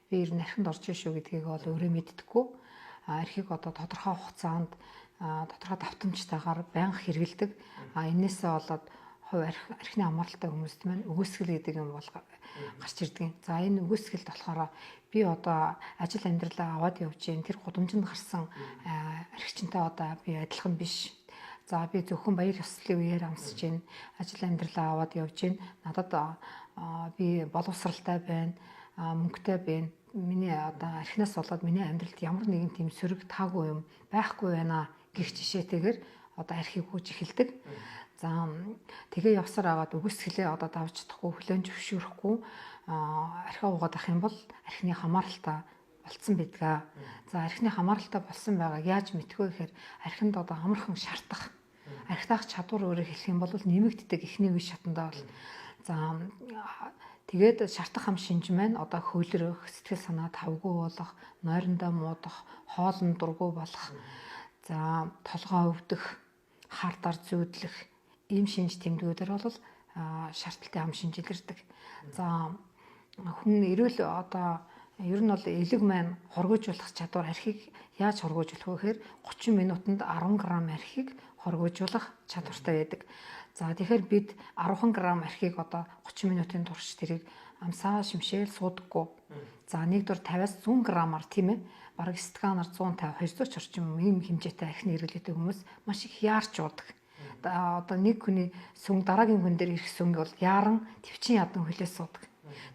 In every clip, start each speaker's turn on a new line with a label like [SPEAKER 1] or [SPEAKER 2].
[SPEAKER 1] Би ер нь архинд орж шүү гэдгийг бол өөрөө мэддэггүй. Архийг одоо тодорхой хугацаанд, тодорхой давтамжтайгаар байнга хэрэглэдэг. Энээсээ болоод хувь архины хамааралтай хүмүүст маань өгөөсгөл гэдэг юм бол гарч ирдэг. За, энэ өгөөсгөлд болохоор би одоо ажил амьдралаа аваад явж гин, тэр гудамжинд гарсан архичинтай одоо би адилхан биш. За, би зөвхөн баяр ёслолын үеэр амсаж гин, ажил амьдралаа аваад явж гин. Надад би боловсралтай байна, мөнгөтэй байна. Миний одоо архинаас болоод миний амьдралд ямар нэгэн тийм сөрөг таагүй юм байхгүй байна гэх жишээтэйгээр одоо архийг хөөж эхэлдэг. За, тэгээ явсаар агаад үгүйсгэлээ одоо давж чадахгүй, хүлээн зөвшөөрөхгүй архиа уугаад ах юм бол архины хамааралтай болцсон байдгаа. За, архины хамааралтай болсон байгааг яаж мэдэх вэ гэхээр архинд одоо амархан шаардах. Архитаах чадвар, өөрөөр хэлэх юм бол, нэмэгддэг эхний үе шатандаа бол. За, тэгээд шартах хам шинж маань одоо хөлрөх, сэтгэл санаа тавгүй болох, нойрондоо муудах, хоолнд дургүй болох, за, толгоо өвдөх, хар дар зүүдлэх ийм шинж тэмдгүүдээр бол шартлын хам шинж илэрдэг. За, хүн эрүүл одоо ер нь бол элэг маань хоргоожуулах чадвар, архийг яаж хоргоожуулах вэ гэхээр 30 минутанд 10 г архийг хоргоожуулах чадвартай байдаг. За, тэгэхээр бид 10 г архийг одоо 30 минутын турш тэрийг амсаа шимшээл суудаггүй. За, нэг дур 50-аас 100 грамаар, тийм ээ. Бараг стаканаар 150 200 ч орчим ийм хэмжээтэй архины хэрэглээтэй хүмүүс маш их яарч уудаг. Одоо нэг хүний сүн дараагийн хүн дээр ирэх сүнг бол яаран төвчин ядан хөлөөс суудаг.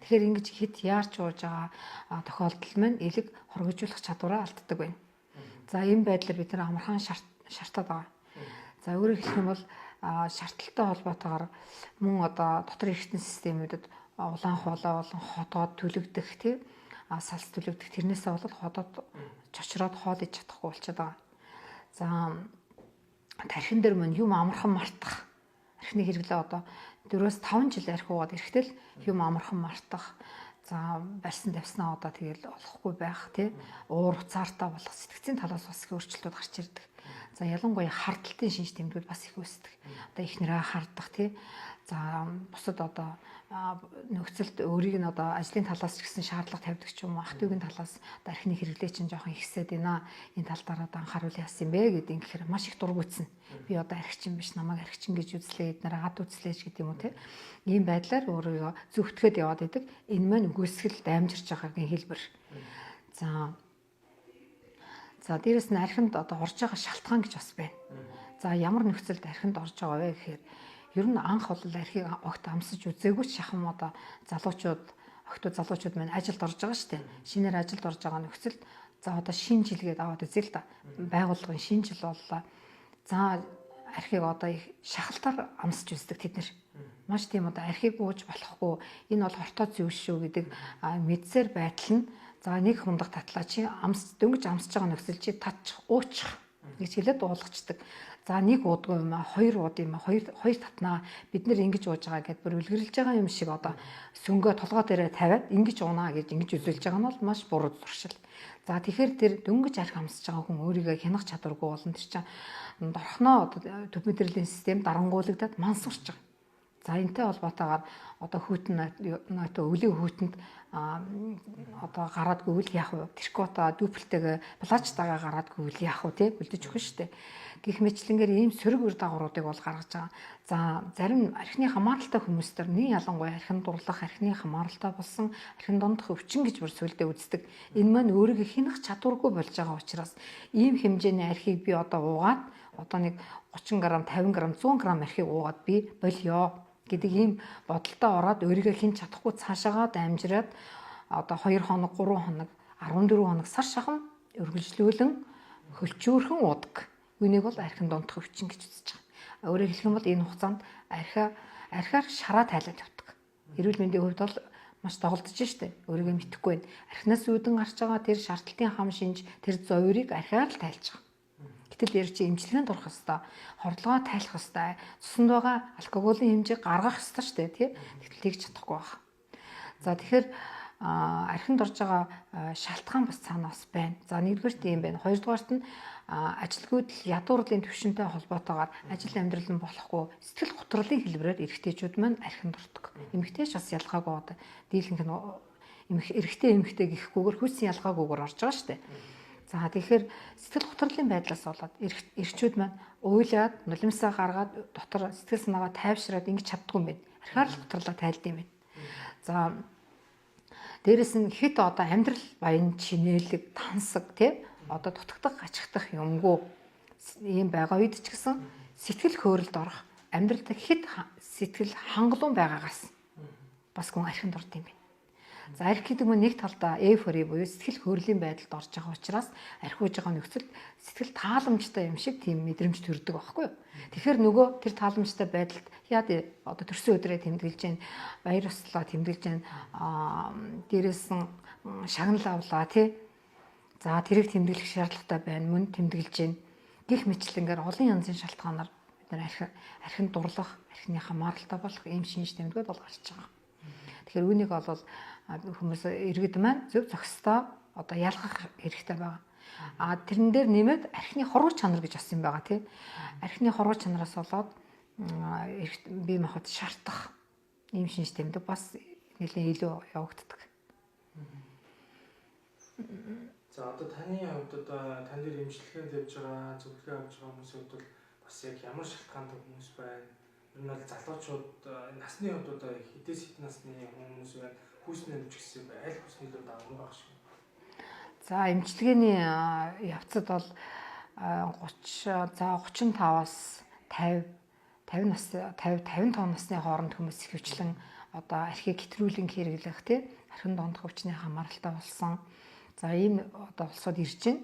[SPEAKER 1] Тэгэхээр ингэж хэд яарч ууж байгаа тохиолдол маань элэг хоргожуулах чадвараа алддаг байна. За, ийм байдлаар бид нар амархан шартаад байгаа. За, өөрөөр хэлэх юм бол шарталтай холбоотойгоор мөн одоо дотор эргэтэн системүүдэд улаан хоолой болон ходоод түлэгдэх, тий, салс түлэгдэх, тэрнээсээ болоод ходоод чочроод хоол иж чадахгүй болчиход байгаа. За, тархин дээр мөн юм амархан мартах. Архины хэрэглээ одоо 4-5 жил архи уугаад ирэхдээ л юм амархан мартах. За, барьсан тавьснаа одоо тэгэл олохгүй байх, тий, уур уцаартай болох, сэтгцийн талаас бас их өөрчлөлтүүд гарч ирдэг. За, ялангуяа хардталтын шинж тэмдгүүд бас их үүсдэг. Одоо их нэрээ хардах, тий. За, бусад одоо нөхцөлд өөрийг нь одоо ажлын талаас ч гэсэн шаардлага тавьдаг ч юм уу, ах дүүгийн талаас одоо архины хэрэглээ чинь жоохон ихсээд байна. Энэ тал дээр одоо анхааруул яасан юм бэ гэдэг ингэхээр маш их дургүйцэн. Би одоо архичин биш, намайг архичин гэж үзлээ, эднэр ад үзлээ ч гэдэг юм уу, тий. Ийм байдлаар өөрийгөө зөвтгөхөд яваад идэг. Энэ маань үгүйсгэл дамжирч байгаагийн хэлбэр. За, дээрэс нь архинд одоо орж байгаа шалтгаан гэж бас байна. За, ямар нөхцөлд архинд орж байгаа вэ гэхээр ер нь анх бол архийг огт амсаж үзээгүй ч шахам одоо залуучууд, охтууд, залуучууд маань ажилд орж байгаа шүү дээ. Шинээр ажилд орж байгаа нөхцөлд, за, одоо шинэ жил гээд аваад үзье л да. Байгууллагын шинэ жил боллоо. За, архийг одоо их шахалтаар амсаж үздэг тэд нэр. Маш тийм одоо архийг ууж болохгүй, энэ бол хортой зүйл шүү гэдэг мэдсээр байтал нь, за, нэг хундах татлаа, чи амс дөнгөж амсаж байгаа нөхцөл чи татчих, уучих гэж хэлээд уулгачдаг. За, нэг уудгүй юм а, хоёр ууд юм а, хоёр хоёр татнаа, бид нэр ингэж ууж байгаа гэдээ бүр үлгэрлэж байгаа юм шиг одоо сөнгөө толгой дээрээ тавиад ингэж уунаа гэж ингэж үзүүлж байгаа нь бол маш буруу зуршил. За, тэгэхээр тэр дөнгөж арх амсаж байгаа хүн өөрийгөө хянах чадваргүй болно. Тэр чинь дорхноо одоо төв мэдрэлийн систем дарангуулагдаад мансуурч байгаа. За, энтэй холбоотойгоор одоо хүйтэн нойтоо өвлийн хүйтэнд одоо гараад гүвэл яах вэ? Тэркота дүүплтэйгээ плажтайгаа гараад гүвэл яах вэ, те, бэлдэж өгөх шүү дээ. Гэх мэтлэнгээр ийм сөрөг үр дагавруудыг бол гаргаж байгаа. За, зарим архины хамааралтай хүмүүс төр нэг ялангуяа архин дурлах, архины хамааралтай болсон, архин дундах өвчин гэж бүр сүлдээ үздэг. Энэ маань өөрийгөө хянах чадваргүй болж байгаа учраас ийм хэмжээний архийг би одоо уугаад, одоо нэг 30 г, 50 г, 100 г архийг уугаад би болёо гэдэг ийм бодолтой ороод өөрийгөө хэн чадахгүй цаашаагаа дамжираад одоо 2 хоног, 3 хоног, 14 хоног, сар шахам үргэлжлүүлэн хөлчөөрхөн уудаг. Үүнийг бол архин дундах өвчин гэж үзэж байгаа. Өөрөөр хэлэх юм бол энэ хугацаанд архиар шараа тайлаад явдаг. Эрүүл мэндийн хувьд бол маш доголдож штэ. Өөрийгөө мэдэхгүй байна. Архинаас үүдэн гарч байгаа тэр шартлын хам шинж, тэр зовирыг архиар л тайлж байгаа. Гэтэл ер чи эмчилгээнд орох хэвээр, хордлогоо тайлах хэвээр, цуснд байгаа алкоголын хэмжээг гаргах хэвээр шүү дээ, тий. Гэтэл тэгж чадахгүй байх. За, тэгэхээр архинд орж байгаа шалтгаан бас цаанаас байна. За, нэгдүгээрт ийм байна. Хоёрдугаарт нь ажилгүйдэл, ядуурлын түвшинтэй холбоотойгоор ажил амьдрал нь болохгүй сэтгэл готрлын хэлбэрээр эрэгтэйчүүд маань архинд ордог. Эмэгтэйч бас ялгаагүй, одоо дийлэнх нь Эрэгтэй эмэгтэй гэхгүйгээр хүйсэн ялгаагүйгээр орж байгаа шүү дээ. За тэгэхээр сэтгэл готрлын байдлаас болоод эрчүүд маань уйлаад нулимсаа гаргаад дотор сэтгэл санаагаа тайвшраад ингэж чаддгүй юм байна. Архиар л готрлоо тайлд юм байна. За дээрэс нь хэд одоо амьдрал баян чинээлэг тансаг тий одоо дутагдах гачигдах юмгүй ийм байгаа үед ч гэсэн сэтгэл хөөрөлд орох амьдралд хэд сэтгэл хангалуун байгаагаас бас хүн архинд орд юм байна. За арх гэдэг нь нэг талдаа эйфори буюу сэтгэл хөөрлийн байдалд орж байгаа учраас архиуж байгаа нөхцөлд сэтгэл тааламжтай юм шиг тийм мэдрэмж төрдөг байхгүй юу. Тэгэхээр нөгөө тэр тааламжтай байдалд яа одоо төрсөн өдрөө тэмдэглэж гин, баяр ёслолоо тэмдэглэж гин, дээрээс нь шагнал авлаа тий. За тэрийг тэмдэглэх шаардлагатай байна, мөн тэмдэглэж гин. Гэх мэтлэнгээр олон янзын шалтгаанаар бид нар архинд дурлах, архины хамааралтай болох ийм шинж тэмдгүүд бол гарч байгаа. Тэгэхээр үүнийг бол хүмүүс иргэд маань зөв зохистой одоо ялгах хэрэгтэй байгаа. А тэрэн дээр нэмээд архины хорвоо чанар гэж бас юм байгаа тий. Архины хорвоо чанараас болоод бие махбод шаардах ийм шинж тэмдэг бас нэлээд илүү явагддаг.
[SPEAKER 2] За одоо таны хувьд одоо тань дээр эмчилгээнд явж байгаа, зөвлөгөө авч байгаа хүмүүсийн хувьд бол бас яг ямар шалтгаантай хүмүүс байна? Ер нь бол залуучууд насны хувьд одоо хэдээс хэдэн насны хүмүүс байна? Хүүсний хувьд ч гэсэн аль хүүсний илүү давмаг байх шиг.
[SPEAKER 1] За эмчилгээний явцад бол 30 за 35-аас 50 50 нас 50 55 насны хооронд хүмүүс ихэвчлэн одоо архийг хэтрүүлэн хэрэглэх тий архин дондох өвчний хамааралтай болсон. За ийм одоо улсууд ирж байна.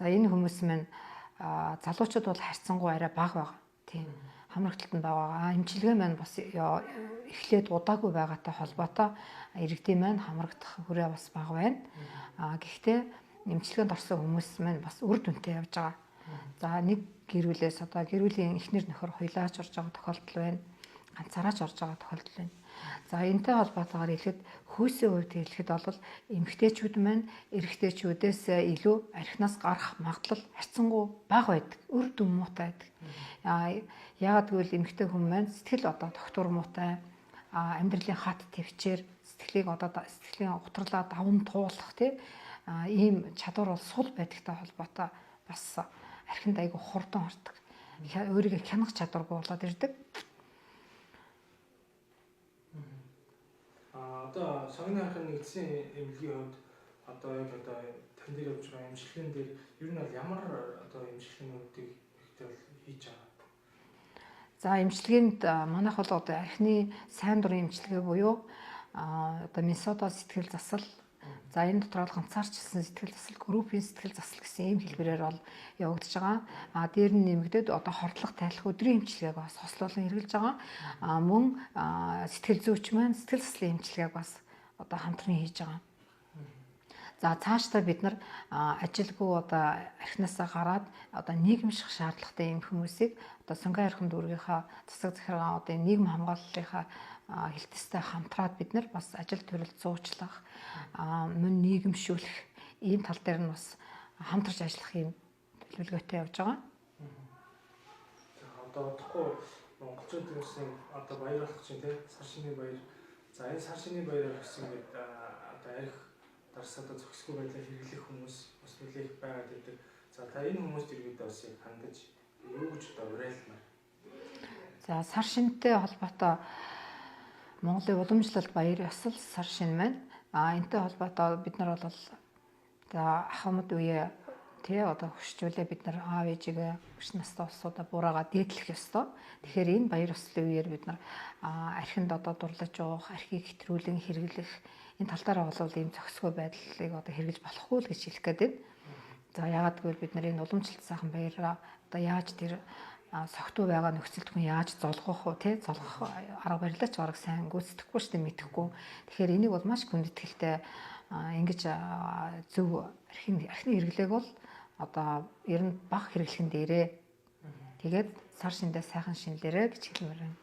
[SPEAKER 1] За энэ хүмүүс маань залуучууд бол харьцангуй арай бага байгаа. Тийм хамрагдлалт нь бага байгаа. Эмчилгээ маань бас эхлээд удаагүй байгаатай холбоотой иргэдийн маань хамрагдах хүрээ бас бага байна. Гэхдээ эмчилгээнд орсон хүмүүс маань бас үр дүнтэй явж байгаа. За нэг гэр бүлээс одоо гэр бүлийн эхнэр нөхөр хоёлаач орж байгаа тохиолдол байна. Ганцаараач орж байгаа тохиолдол байна. За энэтэй холбоотойгоор хэлэхэд хүйсийн хувьд хэлэхэд бол эмэгтэйчүүд маань эрэгтэйчүүдээс илүү архинаас гарах магадлал харьцангуй бага байдаг. Үр дүн муутай байдаг. Яагаад гэвэл эмэгтэй хүн маань сэтгэл одоо тогтвор муутай, амьдралын хат төвчээр сэтгэлийг одоо сэтгэлийн гутралаа даван туулах тий ийм чадвар бол сул байдагтай холбоотой бас архинд айгу хурдан ордог. Өөрийгөө хянах чадваргүй болоод ирдэг.
[SPEAKER 2] Одоо сонгоны архины нэгдсэн эмнэлгийн хувьд одоо яг одоо тань дээр явж байгаа эмчилгээн дээр ер нь бол ямар одоо эмчилгээнүүдийг ихтэй бол хийж байгаа?
[SPEAKER 1] За эмчилгээнд манайх бол одоо архины сайн дурын эмчилгээ буюу одоо Миннесота сэтгэл засал, за энэ дотор бол ганцаарчилсан сэтгэл засал, группийн сэтгэл засал гэсэн ийм хэлбэрээр бол явагдаж байгаа. А дээр нь нэмэгдээд одоо хордлого тайлах өдрийн эмчилгээг бас хослуулан хэрэглэж байгаа. А мөн сэтгэл зүйч маань сэтгэл заслын эмчилгээг бас одоо хамтран хийж байгаа. За цаашдаа бид нар ажилгүй одоо архинаасаа гараад одоо нийгэмших шаардлагатай ийм хүмүүсийг одоо Сонгон архин дүүргийнхаа засаг захиргаан одоо нийгэм хамгааллынхаа хэлтэстэй хамтраад бид нар бас ажил төрөл зуучлах, мөн нийгэмшүүлэх ийм тал дээр нь бас хамтарч ажиллах ийм төлөвлөгөөтэй явж байгаа.
[SPEAKER 2] За одоо удахгүй монголчууд гэсэн одоо баяр болох чинь тий сар шинийн баяр. За энэ сар шинийн баяраар гэсэн ингээд одоо арх дарс одоо зохисгүй байдлаар хэрэглэх хүмүүс бас нэлээх байгаад байдаг. За та энэ хүмүүст иргэдээ бас яг хандаж юу гэж одоо уриалмаар?
[SPEAKER 1] За сар шинтэй холбоотой Монголын уламжлалт баяр ёсол сар шин маань. Энтэй холбоотой бид нар бол за ахмад үе тий одоо хөшчүүлээ бид нар аав ээжигээ хөш настай улсуудаа буураагаа дээдлэх ёстой. Тэгэхээр энэ баяр ёслолын үеэр бид нар архинд одоо дурлаж уух, архийг хэтрүүлэн хэрэглэх энэ тал дээр бол ийм зохисгүй байдлыг одоо хэрэглэж болохгүй л гэж хэлэх гээд байна. За яагаад гэвэл бид нар энэ уламжлалт сайхан баяраа одоо яаж тэр согтуу байгаа нөхцөлд хүн яаж золгох вэ тий золгох арга барилаач бараг сайн гүйцэтгэхгүй шүү дээ мэдэхгүй. Тэгэхээр энийг бол маш хүндэтгэлтэй ингэж зөв архины хэрэглээг бол одоо ер нь бага хэрэглэхэн дээрээ тэгээд сар шиндээ сайхан шинэлээрэ гэж хэлмээр байна.